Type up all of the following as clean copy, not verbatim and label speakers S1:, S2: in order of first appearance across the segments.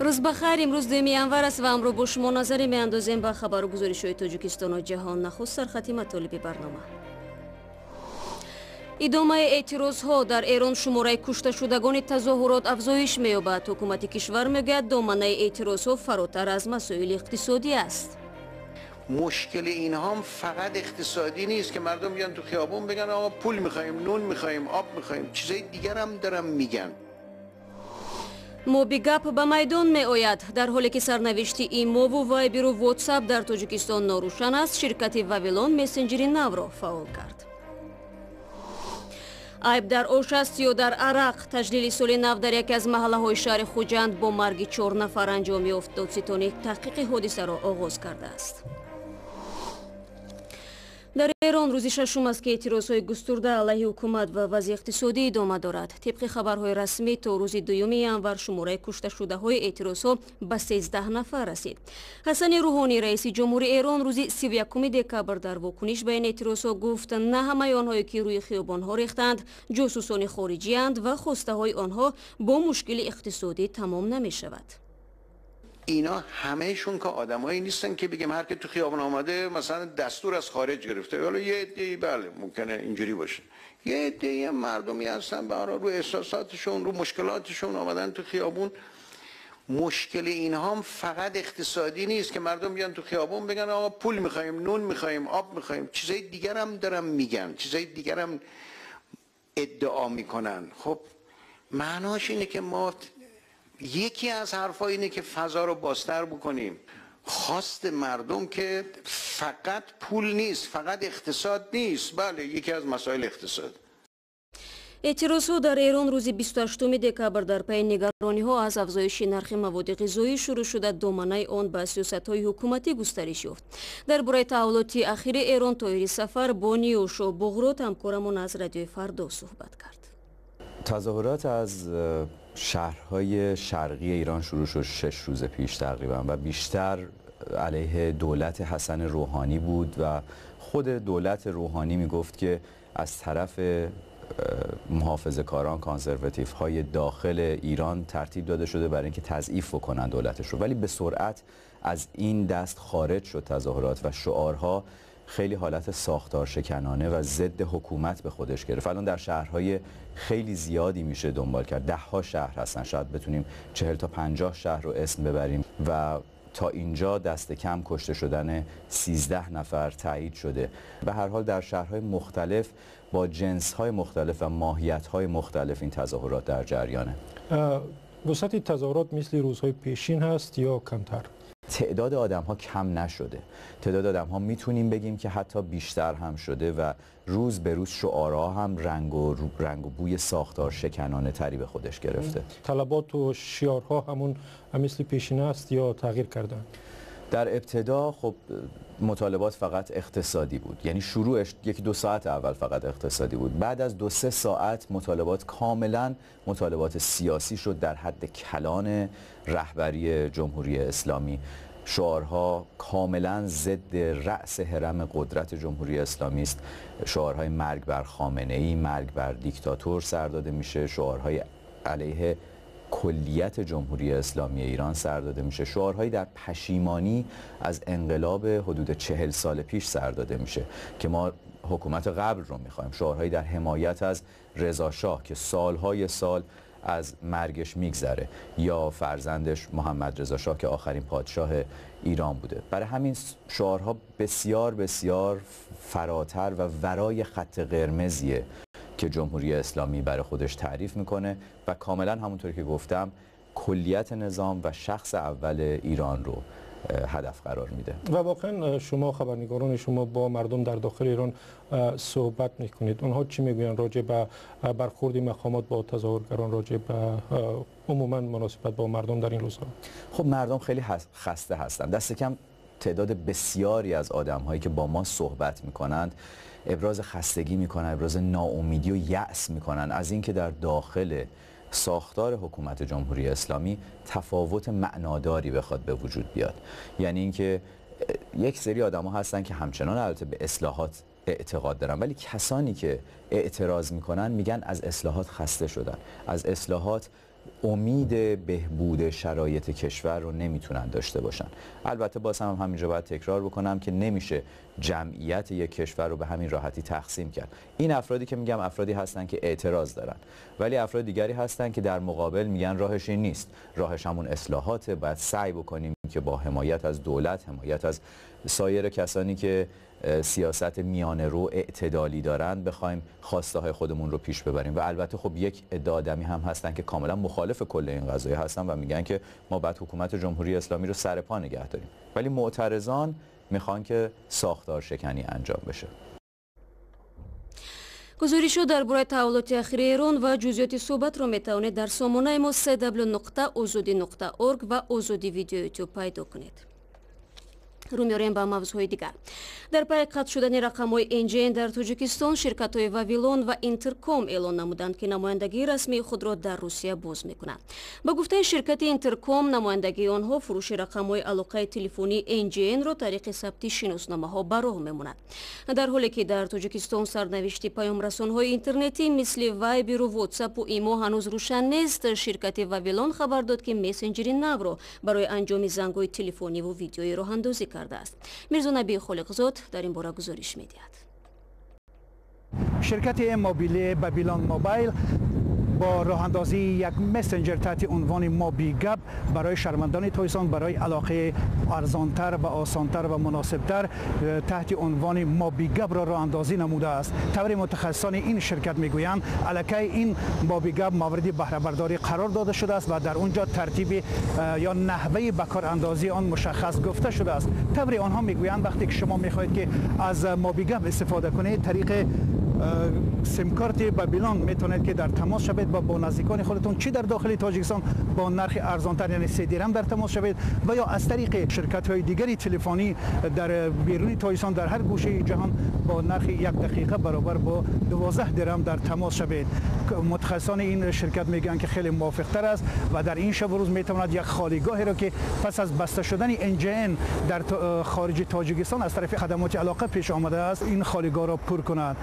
S1: Рӯз ба хайр. Имрӯз 2 январ аст ва ҳамроҳ бо шумо назаре меандозем ба хабару гузоришҳои Тоҷикистону ҷаҳон. Нахуст сархати матолиби барнома. Идомаи эътирозҳо дар Эрон, шумораи кушташудагони тазоҳурот афзоиш меёбад. Ҳукумати кишвар мегӯяд, доманаи эътирозҳо фаротар аз масоили иқтисодӣ аст.
S2: Мушкили инҳам фақат иқтисодӣ нест, ки мардум биён ту хиёбон биган: «Оқа, пул мехоҳем, нон мехоҳем, об мехоҳем». Чизои дигар ҳам дорам меган.
S1: Мобигап ба майдон меояд. Дар ҳоле ки сарнавишти имову вайберу Ватсап дар Тоҷикистон норӯшан аст, ширкати Вавилон мессенҷери навро фаъол кард. Айб дар ош аст ё дар арақ? Таҷлили соли нав дар яке аз маҳаллаҳои шаҳри Хуҷанд бо марги чор нафар анҷом ёфт. Додситонӣ таҳқиқи ҳодисаро оғоз кардааст. Дар Эрон рӯзи шашум аст, ки эътирозҳои густурда алайҳи ҳукумат ва вазъи иқтисодӣ идома дорад. Тибқи хабарҳои расмӣ, то рӯзи 2 январ шумораи кушташудаҳои эътирозҳо ба 13 нафар расид. Ҳасани Рӯҳонӣ, раиси ҷумҳури Эрон, рӯзи 31 декабр дар вокуниш ба ин эътирозҳо гуфт, на ҳамаи онҳое, ки рӯи хиёбонҳо рехтанд, ҷосусони хориҷиянд ва хостаҳои онҳо бо мушкили иқтисодӣ тамом намешавад.
S2: اینا همهشون که آدمایی نیستن که بگیم هر کی تو خیابون آمده مثلا دستور از خارج گرفته. حالا یه عده‌ای بله، ممکنه اینجوری باشه. یه عده‌ای مردمی هستن به رو احساساتشون، رو مشکلاتشون آمدن تو خیابون. مشکل اینها هم فقط اقتصادی نیست که مردم بیان تو خیابون بگن: «آقا، پول میخوایم، نون میخوایم، آب میخوایم». چیزای دیگر هم دارم میگن، چیزای دیگر هم ادعا میکنن. خب، معناش اینه که ما یکی از حرفا اینه که فضا رو بازتر بکنیم. خواست مردم که فقط پول نیست، فقط اقتصاد نیست. بله، یکی از مسائل اقتصاد.
S1: Эътирозҳо дар Эрон рӯзи 28 декабр дар пайи нигарониҳо аз афзоиши нархи маводи ғизоӣ шурӯъ шуда, доманаи он ба сиёсатҳои ҳукуматӣ густариш ёфт. Дар бораи таҳаввулоти ахири Эрон Тоҳири Сафар бо Ниёшо Буғрот, ҳамкорамон аз Радиои Фардо, суҳбат кард.
S3: تظاهرات از شهرهای شرقی ایران شروع شد 6 روز پیش تقریبا و بیشتر علیه دولت حسن روحانی بود و خود دولت روحانی میگفت که از طرف محافظه کاران، conservative های داخل ایران ترتیب داده شده برای اینکه تضعیف بکنن دولتش رو. ولی به سرعت از این دست خارج شد تظاهرات و شعارها خیلی حالت ساختار شکنانه و ضد حکومت به خودش گرفت. الان در شهرهای خیلی زیادی میشه دنبال کرد. ده ها شهر هستن، شاید بتونیم 40 تا 50 شهر رو اسم ببریم و تا اینجا دست کم کشته شدن 13 نفر تایید شده. به هر حال در شهرهای مختلف با جنس‌های مختلف و ماهیت‌های مختلف این تظاهرات در جریانه.
S4: وسعت تظاهرات مثل روزهای پیشین هست یا کمتر؟
S3: تعداد آدم ها کم نشده. تعداد آدم ها میتونیم بگیم که حتی بیشتر هم شده و روز به روز شعارها هم رنگ و بوی ساختار شکنانه تری به خودش گرفته.
S4: طلبات و شعارها همون مثل پیشین است یا تغییر کردن؟
S3: در ابتدا خب مطالبات فقط اقتصادی بود، یعنی شروعش یکی دو ساعت اول فقط اقتصادی بود. بعد از 2-3 ساعت مطالبات کاملا مطالبات سیاسی شد در حد کلان رهبری جمهوری اسلامی. شعارها کاملا ضد رأس هرم قدرت جمهوری اسلامی است. شعارهای مرگ بر خامنه ای، مرگ بر دیکتاتور سر داده میشه. شعارهای علیه کلیت جمهوری اسلامی ایران سر داده میشه. شعارهایی در پشیمانی از انقلاب حدود 40 سال پیش سر داده میشه که ما حکومت قبل رو میخوایم. شعارهایی در حمایت از رضا شاه که سالهای سال از مرگش میگذره یا فرزندش محمد رضا شاه که آخرین پادشاه ایران بوده. برای همین شعارها بسیار بسیار فراتر و ورای خط قرمزیه که جمهوری اسلامی برای خودش تعریف میکنه و کاملا همونطور که گفتم کلیت نظام و شخص اول ایران رو هدف قرار میده.
S4: و واقعا شما خبرنگاران، شما با مردم در داخل ایران صحبت میکنید. اونها چی میگویند راجع به برخورد مقامات با تظاهرگران، راجع به عموما مناسبت با مردم در این روزها؟
S3: خب، مردم خیلی خسته هستن. دست کم تعداد بسیاری از آدم هایی که با ما صحبت میکنند ابراز خستگی میکنن، ابراز ناامیدی و یأس میکنن از اینکه در داخل ساختار حکومت جمهوری اسلامی تفاوت معناداری بخواد به وجود بیاد. یعنی اینکه یک سری آدما هستن که همچنان البته به اصلاحات اعتقاد دارن، ولی کسانی که اعتراض میکنن میگن از اصلاحات خسته شدن، از اصلاحات امید بهبود شرایط کشور رو نمیتونن داشته باشن. البته باز هم همینجا باید تکرار بکنم که نمیشه جمعیت یک کشور رو به همین راحتی تقسیم کرد. این افرادی که میگم افرادی هستن که اعتراض دارن، ولی افراد دیگری هستن که در مقابل میگن راهش این نیست، راهش همون اصلاحاته، باید سعی بکنیم که با حمایت از دولت، حمایت از سایر کسانی که سیاست میانه رو اعتدالی دارن بخوایم خواسته های خودمون رو پیش ببریم. و البته خب یک عده آدمی هم هستن که کاملا مخالف کل این قضیه هستن و میگن که ما باید حکومت جمهوری اسلامی رو سر پا نگه داریم، ولی معترضان میخوان که ساختار شکنی انجام بشه.
S1: گزارش‌ها درباره تحولات اخیر ایران و جزئیات صحبت رو میتوانید در سامانه ما cw.ozodi.org و ازادی ویدیو یوتیوب پیدا کنید. رو میاریم به موضوعهای دیگر. در پای قطع شدن رقم‌های NGN در تاجیکستان، شرکت‌های وویلون و اینترکام اعلان نمودند که نمایندگی رسمی خود را در روسیه باز می‌کنند. با گفته شرکت اینترکام، نمایندگی آنها فروش رقم‌های علاقه تلفنی NGN را طریق ثبت شناسنامه‌ها بر راه می‌ماند. در حالی که در تاجیکستان سرنوشت پیام‌رسان‌های اینترنتی مثل وایبر و واتساپ و ایمو هنوز روشن نیست، شرکت وویلون خبر داد که مسنجر نو را برای انجام زنگ‌های تلفنی و ویدیویی راه اندازی کرد است. میرزا نبی خالقزاد در این باره گزارش می‌دهد.
S5: شرکت موبیل بابیلون موبایل با راه اندازی یک مسنجر تحت عنوان موبی گپ برای شهروندان تاجیکستان برای علاقه ارزانتر و آسانتر و مناسبتر تحت عنوان موبی گپ را راه اندازی نموده است. طور متخصصان این شرکت میگویند الکی این موبی گپ مورد بهره برداری قرار داده شده است و در اونجا ترتیب یا نحوه بکار اندازی آن مشخص گفته شده است. طور آنها میگویند وقتی که شما میخواهید که از موبی گپ استفاده کنید، طریق سیم کارت بابیلون میتونید که در تماس شوید با نزدیکان خودتون چی در داخل تاجیکستان با نرخ ارزانتر یعنی 3 درهم در تماس شوید و یا از طریق شرکت های دیگری تلفنی در بیرون تاجیکستان در هر گوشه جهان با نرخ یک دقیقه برابر با 12 درهم در تماس شوید. متخصصان این شرکت میگن که خیلی موافق تر است و در این شب و روز میتواند یک خالیگاهی را که پس از بسته شدن NGN در خارج تاجیکستان از طرف خدمات علاقه پیش آمده است این خالیگاه را پر کند.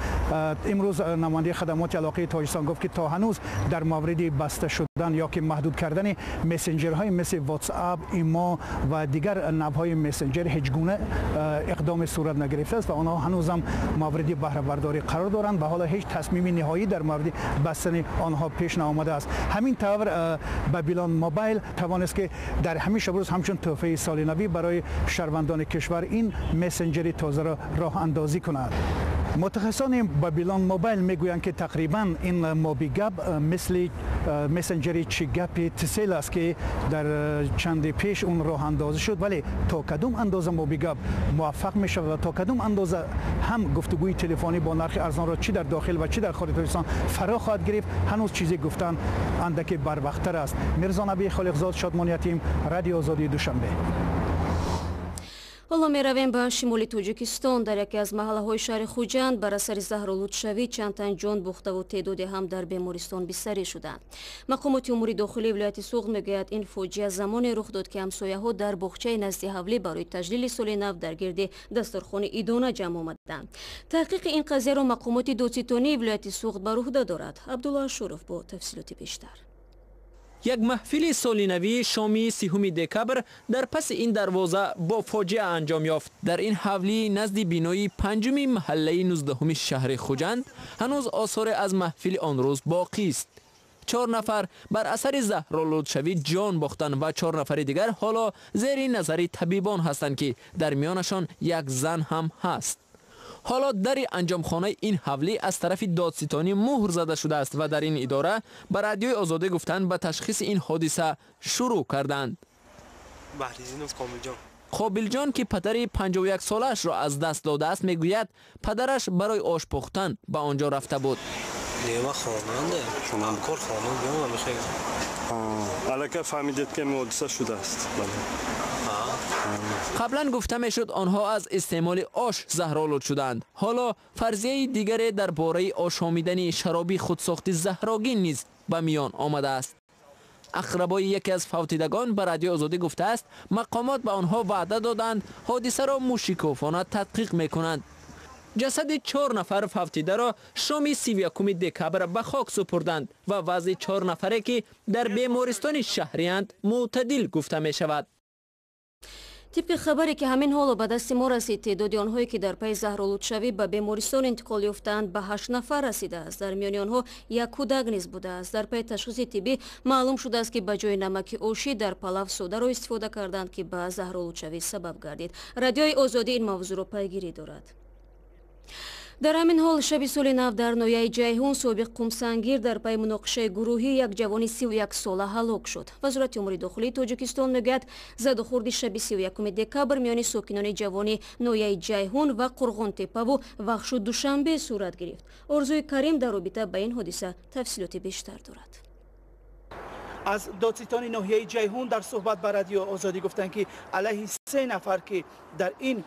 S5: امروز نماینده خدمات علاقه تاجیکستان گفت که تا هنوز در مورد بسته شدن یا که محدود کردن مسنجرهای مثل واتساپ، ایما و دیگر نوهای مسنجر هیچ گونه اقدام صورت نگرفته است و آنها هنوز هم مورد بهره برداری قرار دارند و حالا هیچ تصمیم نهایی در مورد بستن آنها پیش نیامده است. همین طور بابیلون موبایل توانست که در همین شب روز همچون تحفه سال نوی برای شهروندان کشور این مسنجر تازه را راه اندازی کند. متخصصان بابیلون موبایل میگویند که تقریبا این موبی گپ مثل مسنجر چی گپ تسیل است که در چند پیش اون راه اندازی شد، ولی تا کدام اندازه موبی گپ موفق میشه و تا کدام اندازه هم گفتگوی تلفنی با نرخ ارزان را چی در داخل و چی در خارج تاجیکستان فرا خواهد گرفت هنوز چیزی گفتن اندک بروقت‌تر است. میرزا نبی خالقزاد، شادمان یتیم، رادیو آزادی، دوشنبه.
S1: ҳоло меравем ба шимоли Тоҷикистон. Дар яке аз маҳаллаҳои шаҳри Хуҷанд бар асари заҳролудшавӣ чанд тан ҷон бохтаву теъдоде ҳам дар бемористон бистарӣ шуданд. Мақомоти умури дохилии вилояти Суғд мегӯяд, ин фоҷиа замоне рух дод, ки ҳамсояҳо дар боғчаи назди ҳавлӣ барои таҷлили соли нав дар гирди дастурхони идона ҷамъ омаданд. Таҳқиқи ин қазияро мақомоти додситонии вилояти Суғд бар уҳда дорад. Абдулло Ашуров бо тафсилоти бештар.
S6: Як маҳфили солинавии шоми 3 декабр дар паси ин дарвоза бо фоҷиа анҷом ёфт. Дар ин ҳавлӣ назди бинои 5-уми маҳаллаи 19-уми шаҳри Хуҷанд ҳанӯз осоре аз маҳфили он рӯз боқист. 4 нафар бар асари заҳролудшавӣ ҷон бохтанд ва 4 нафари дигар ҳоло зери назари табибон ҳастанд, ки дар миёнашон як зан ҳам ҳаст. Ҳоло дари анҷомхонаи ин ҳавлӣ аз тарафи додситонӣ муҳр зада шудааст ва дар ин идора ба радиои Озодӣ гуфтанд ба ташхиси ин ҳодиса шурӯъ карданд. Қобилҷон, ки падари 51 солаашро аз даст додааст, мегӯяд падараш барои ош пухтан ба он ҷо рафта буд.
S7: Аллакай фаҳмидед, ки ҳодиса шудааст?
S6: Қаблан гуфта мешуд онҳо аз истеъмоли ош заҳролуд шуданд. Ҳоло фарзияи дигаре дар бораи ошомидани шароби худсохти заҳрогин низ ба миён омадааст. Ақрабои яке аз фавтидагон ба радиои Озодӣ гуфтааст, мақомот ба онҳо ваъда доданд ҳодисаро мушикофона тадқиқ мекунанд. Ҷасади 4 нафар фавтидаро шоми 31 декабр ба хок супурданд ва вазъи 4 нафаре ки дар бемористони шаҳриянд мӯътадил гуфта мешавад.
S1: Тибқи хабаре ки ҳамин ҳоло ба дасти мо расид, теъдоди онҳое ки дар пайи заҳролудшавӣ ба бемористон интиқол ёфтаанд ба 8 нафар расидааст. Дар миёни онҳо як кӯдак низ будааст. Дар пайи ташхиси тиббӣ маълум шудааст, ки ба ҷои намаки ошӣ дар палав содаро истифода карданд, ки ба заҳролудшавӣ сабаб гардид. Радиои Озодӣ ин мавзӯъро пайгирӣ дорад. Дар ҳамин ҳол шаби соли нав дар ноҳияи Ҷайҳун собиқ Қумсангир дар пайи муноқишаи гурӯҳӣ як ҷавони 31 сола ҳалок шуд. Вазорати умури дохилии Тоҷикистон мегӯяд, задухӯрди шаби 31 декабр миёни сокинони ҷавони ноҳияи Ҷайҳун ва Қурғонтеппаву Вахшу Душанбе сурат гирифт. Орзуи Карим дар робита ба ин ҳодиса тафсилоти бештар дорад.
S8: Аз додситони ноҳияи Ҷайҳун дар суҳбат ба Радио Озодӣ гуфтанд, ки алайҳи се нафар, ки дар ин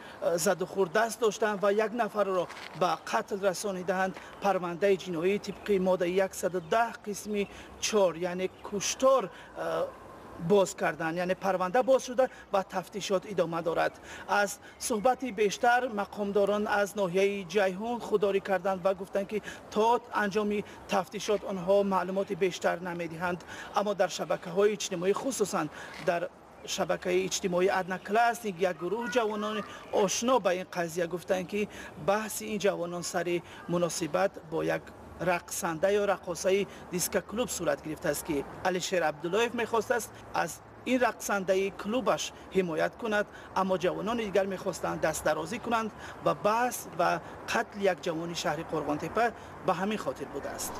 S8: задухӯрд даст доштанд ва як нафарро ба қатл расонидаанд, парвандаи ҷиноӣ тибқи моддаи 110 қисми 4, яъне куштор, боз карданд, яъне парванда боз шуда ва тафтишот идома дорад. Аз суҳбати бештар мақомдорон аз ноҳияи Ҷайҳун худдорӣ карданд ва гуфтанд, ки то анҷоми тафтишот онҳо маълумоти бештар намедиҳанд. Аммо дар шабакаҳои иҷтимоӣ, хусусан дар шабакаи иҷтимоии Одноклассник, як гурӯҳ ҷавонони ошно ба ин қазия гуфтанд, ки баҳси ин ҷавонон сари муносибат бо як рақсанда ё раққосаи дискоклуб сурат гирифтааст, ки Алишер Абдуллоев мехостааст аз ин рақсандаи клубаш ҳимоят кунад, аммо ҷавонони дигар мехостанд дастдарозӣ кунанд ва баҳс ва қатли як ҷавони шаҳри Қурғонтеппа ба ҳамин хотир будааст.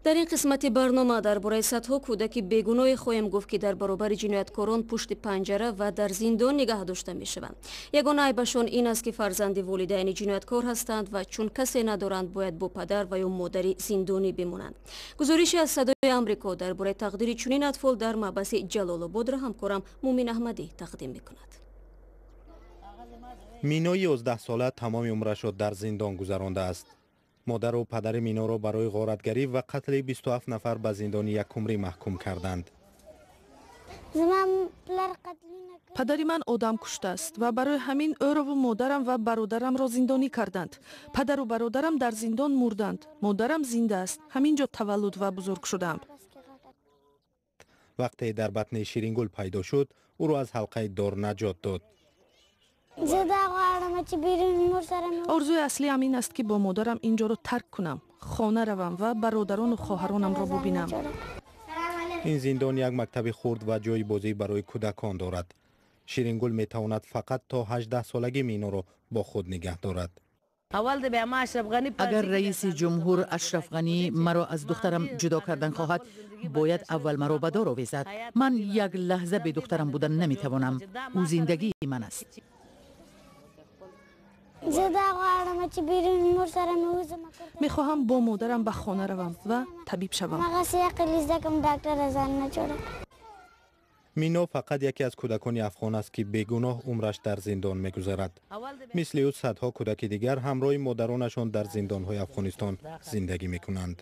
S1: Дар ин қисмати барнома дар бораи садҳо кӯдаки бегуноҳе хоҳем гуфт, ки дар баробари ҷинояткорон пушти панҷара ва дар зиндон нигаҳ дошта мешаванд. Ягона айбашон ин аст, ки фарзанди волидайни ҷинояткор ҳастанд ва чун касе надоранд, бояд бо падар ва ё модари зиндонӣ бимонанд. Гузориши аз Садои Амрико дар бораи тақдири чунин атфол дар маҳбаси Ҷалолободро ҳамкорам Мумин Аҳмадӣ тақдим мекунад.
S9: Мино 11 сола тамоми умрашро дар зиндон гузарондааст. Модару падари Миноро барои ғоратгарӣ ва қатли 27 нафар ба зиндони якумрӣ маҳкум карданд.
S10: Падари ман одам куштааст ва барои ҳамин ӯрову модарам ва бародарамро зиндонӣ карданд. Падару бародарам дар зиндон мурданд, модарам зинда аст. Ҳамин ҷо таваллуд ва бузург шудам.
S9: Вақте дар батни Ширингул пайдо шуд, ӯро аз ҳалқаи дор наҷот дод.
S10: Орзуи аслиам ин аст, ки бо модарам ин ҷоро тарк кунам, хона равам ва бародарону хоҳаронамро бубинам.
S9: Ин зиндон як мактаби хурд ва ҷойи бозӣ барои кӯдакон дорад. Ширингул метавонад фақат то 18 солагӣ Миноро бо худ нигаҳ дорад.
S11: Агар раиси ҷумҳур Ашраф Ғанӣ маро аз духтарам ҷудо кардан хоҳад, бояд аввал маро ба дор овезад. Ман як лаҳза бе духтарам будан наметавонам. Ӯ зиндагии ман аст.
S10: Мехоҳам бо модарам ба хона равам ва табиб шавам.
S9: Мино фақат яке аз кӯдакони афғон аст, ки бегуноҳ умраш дар зиндон мегузарад. Мисли ӯ садҳо кӯдаки дигар ҳамроҳи модаронашон дар зиндонҳои Афғонистон зиндагӣ мекунанд.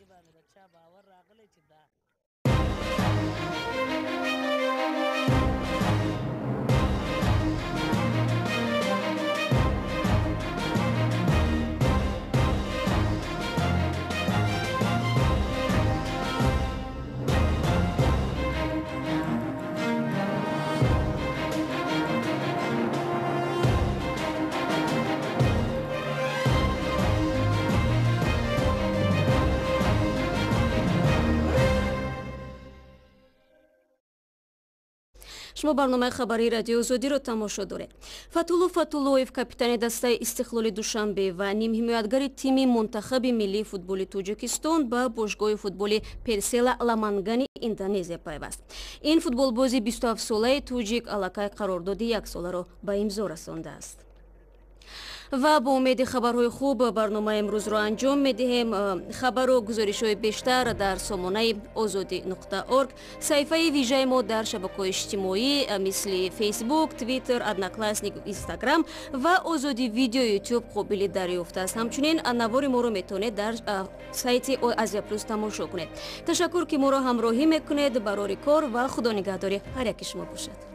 S1: Шумо барномаи хабарии Радиои Озодиро тамошо доред. Фатулло Фатуллоев, капитани дастаи Истиқлоли Душанбе ва нимҳимоятгари тими мунтахаби миллии футболи Тоҷикистон, ба бошгоҳи футболи Персела Ламангани Индонезия пайваст. Ин футболбози 27-солаи тоҷик аллакай қарордоди яксоларо ба имзо расондааст. Ва бо умеди хабарҳои хуб барномаи имрӯзро анҷом медиҳем. Хабару гузоришҳои бештар дар сомонаи озодӣ.орг, саҳифаи вижаи мо дар шабакаҳои иҷтимоӣ мисли Фейсбук, Твиттер, Одноклассник, Инстаграм ва Озодӣ Видео, Ютуб қобили дарёфт аст. Ҳамчунин навори моро метавонед дар сайти Азия Плюс тамошо кунед. Ташаккур, ки моро ҳамроҳӣ мекунед. Барори кор ва худо нигаҳдори ҳар яки шумо бошад.